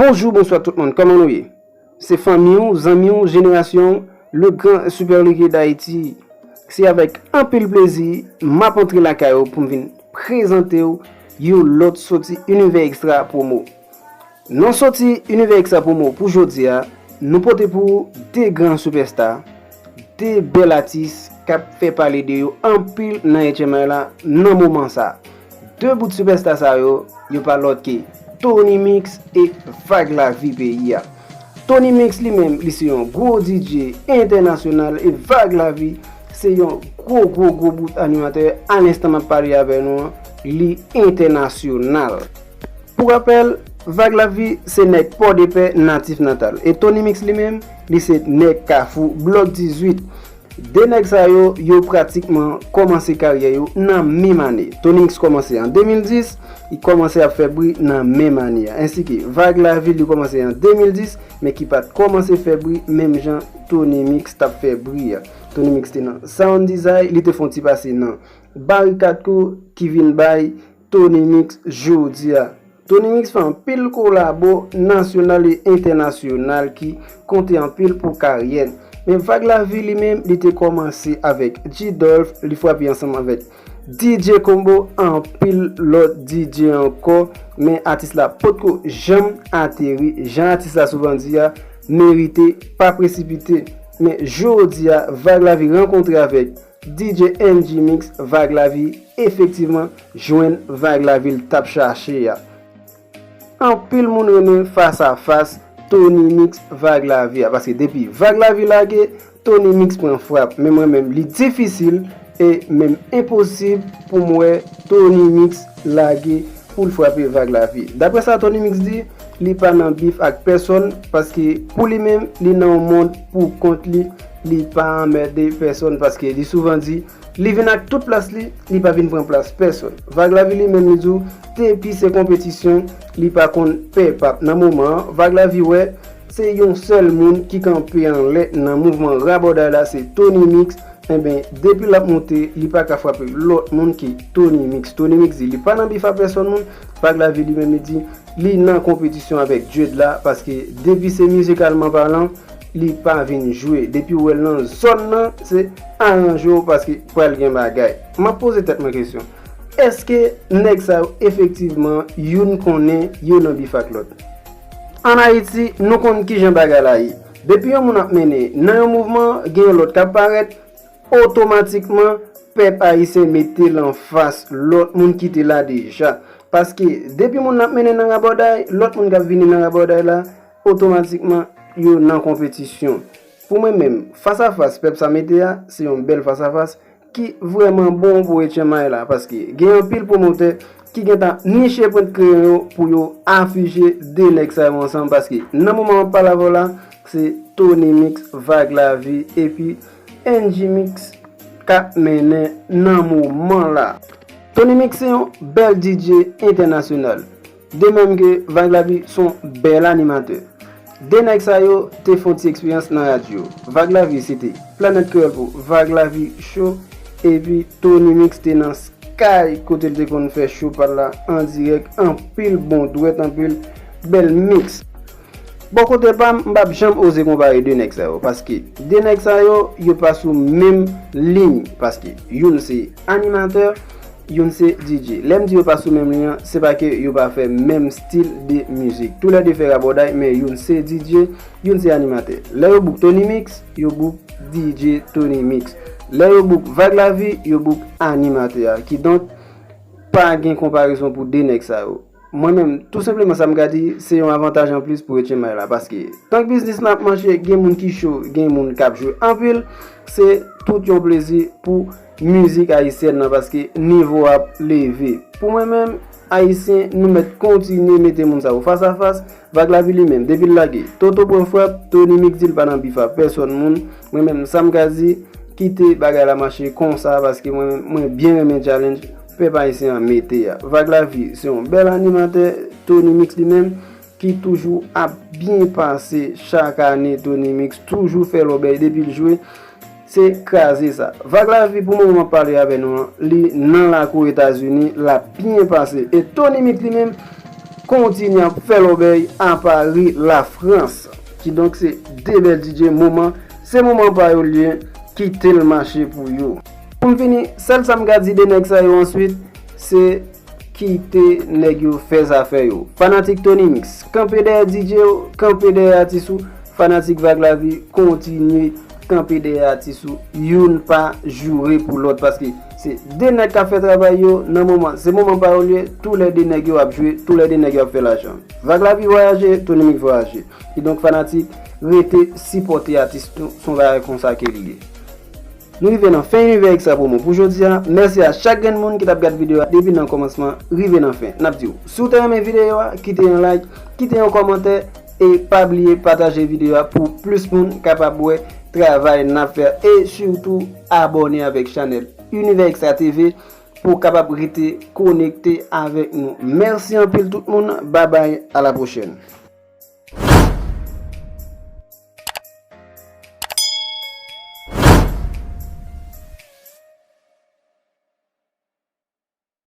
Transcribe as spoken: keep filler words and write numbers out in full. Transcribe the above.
Bonjou, bonswa tout moun, kòman nou ye? Se fanmi w, zanmi w, jenerasyon w, le grand super lege d'Haïti. Se avèk anpil plezi m ap antre lakay ou pou m vin prezante w yon lòt soti Univers Extra Promo. Nan soti Univers Extra Promo pou jodi a, nou pote pou ou de gran sipèsta, de bèl atis k ap fè pale de yo anpil nan H M I la nan moman sa. De bout sipèsta sa yo, yo pa lòt ke Tony Mix e Vag Lavi peyi a. Tony Mix li menm, li se yon gwo D J entènasyonal e Vag Lavi se yon gwo, gwo, gwo bout animatè. A lenstan m ap pale avè nou an, li entènasyonal. Pou rapèl, Vag Lavi se nèg Pòdepè natif natal. E Tony Mix li menm, li se nèg Kafou, Blòk dizuit. De nèg sa yo, yo pratikman kòmanse karyè yo nan menm ane. Tony Mix kòmanse an de mil dis, li kòmanse ap fè bri nan menm ane a. Ensi ke Vag Lavi li kòmanse an de mil dis, men ki pa t kòmanse fè bri menm jan Tony Mix t ap fè bri a. Tony Mix te nan Sound Design, li te fè yon ti pase nan Barikad Crew ki vin bay Tony Mix jodi a. Tony Mix fè anpil kolabo nasyonal e entènasyonal ki konte anpil pou karyè l. Men Vag Lavi li menm, li te kòmanse avèk G Dolph, li frape ansanm avèk D J Combo, anpil lòt D J ankò, men atis la potko janm ateri. Jan atis la souvan di a, merite pa presipite. Men jodi a, Vag Lavi rankontre avèk D J N G Mix, Vag Lavi efektivman jwenn Vag Lavi l t ap chache a. Anpil moun renmen fas a fas Tony Mix Vag Lavi a, paske depi Vag Lavi lage, Tony Mix pran frap. Men mwen menm, li difisil e menm enposib pou m wè Tony Mix lage pou l frape Vag Lavi. Daprè sa Tony Mix di, li pa nan bif ak pèsonn, paske pou li menm, li nan yon mond pou kont li, li pa anmède pèsonn, paske li souvan di, li vin ak tout plas li, li pa vin pran plas pèsonn. Vag Lavi li menm li di w, depi se konpetisyon, li pa konn pè pap. Nan moman an, Vag Lavi wè, se yon sèl moun ki kanpe anlè nan mouvman rabòday la, se Tony Mix. Enben, depi l ap moute, li pa ka frape lòt moun ke Tony Mix. Tony Mix di, li pa nan bif a pèsonn moun. Vag Lavi li menm li di, li nan konpetisyon avèk Dread la, paske depi se mizikalman palan, li pa vin jwe. Depi w wè l nan zòn nan, se aranje w paske pral gen bagay. M ap poze tèt mwen kesyon. Èske nèg sa yo efektivman youn konnen yo nan bif ak lòt? Ann Ayiti, nou konn kijan bagay la ye. Depi yon moun ap mennen nan yon mouvman, gen yon lòt k ap parèt, otomatikman, pèp ayisyen mete l anfas lòt moun ki te la deja. Paske depi moun nan ap mennen nan rabòday, lòt moun k ap vini nan rabòday la, otomatikman, yo nan konpetisyon. Pou mwen menm, fas a fas pèp sa mete a, se yon bèl fas a fas ki vrèman bon pou H M I la, paske gen anpil pwomotè ki gentan niche pwent kreyon yo pou yo afije de nèg sa yo ansanm, paske nan moman m ap pale avè w la, se Tony Mix, Vag Lavi, epi N G Mix k ap mennen nan moman la. Tony Mix se yon bèl D J entènasyonal, de menm ke Vag Lavi se yon bèl animatè. De nèg sa yo te fè yon ti eksperyans nan radyo. Vag Lavi se te Planèt Kreyòl pou Vag Lavi Show, epi Tony Mix te nan Sky kote l te konn fè show pa l la an dirèk, anpil bon dwèt, anpil bèl mix. Bò kote pa m, m p ap janm oze konpare de nèg sa yo, paske de nèg sa yo, yo pa sou menm liy, paske youn se animatè, youn se D J. Lè m di yo pa sou menm liy an, se pa ke yo pa fè menm stil de mizik. Toulède fè rabòday, men youn se D J, youn se animatè. Lè yo book Tony Mix, yo book D J Tony Mix. Lè yo book Vag Lavi, yo book animatè a. Kidonk, pa gen konparezon pou de nèg sa yo. Mwen menm, tou senpleman sa m ka di, se yon avantaj anplis pou H M I la, paske tank biznis lan ap mache, gen moun ki cho, gen moun k ap jwe anpil, se tout yon plezi pou mizik ayisyèn nan, paske nivo a ap leve. Pou mwen menm, ayisyen, nou mèt kontinye mete moun sa yo fas a fas. Vag Lavi li menm, depi l lage, Toto pran frap, Tony Mix di l pa nan bif a pèsonn moun. Mwen menm, sa m ka di, kite bagay la mache konsa, paske mwen, mwen byen renmen challenge. Pèp ayisyen an mete a. Vag Lavi se yon bèl animatè, Tony Mix li menm, ki toujou ap byen pase chak ane. Tony Mix toujou fè lòbèy depi l jwe, se kraze sa. Vag Lavi, pou moman m ap pale avè nou an, li nan lakou Etazini, l ap byen pase. E Tony Mix li menm, kontinye ap fè lòbèy apare Lafrans. Kidonk se de bèl D J moman, se moman pa yo l ye, kite l mache pou yo. Pou m fini, sèl sa m ka di de nèg sa yo answit, se kite nèg yo fè zafè yo. Fanatik Tony Mix, kanpe dèyè D J w, kanpe dèyè atis ou. Fanatik Vag Lavi, kontinye kanpe dèyè atis ou. Youn pa joure pou lòt, paske se de nèg k ap fè travay yo nan moman. Se moman pa yo l ye, toulède nèg yo ap jwe, toulède nèg yo ap fè lajan. Vag Lavi vwayaje, Tony Mix vwayaje. Kidonk fanatik, rete sipòte atis nou, se yon bagay konsa ke li ye. Nou rive nan fen Univers Extra Promo pou jodi a. Mèsi a chak grenn moun ki t ap gad videyo a depi nan kòmansman rive nan fen. N ap di w, si w te renmen videyo a, kite yon like, kite yon kòmantè, e pa bliye pataje videyo a pou plis moun kapab wè travay n ap fè a. E sitou, abòne avèk chanèl Univers Extra T V pou w kapab rete konekte avèk nou. Mèsi anpil tout moun. Babay, a la pwochèn.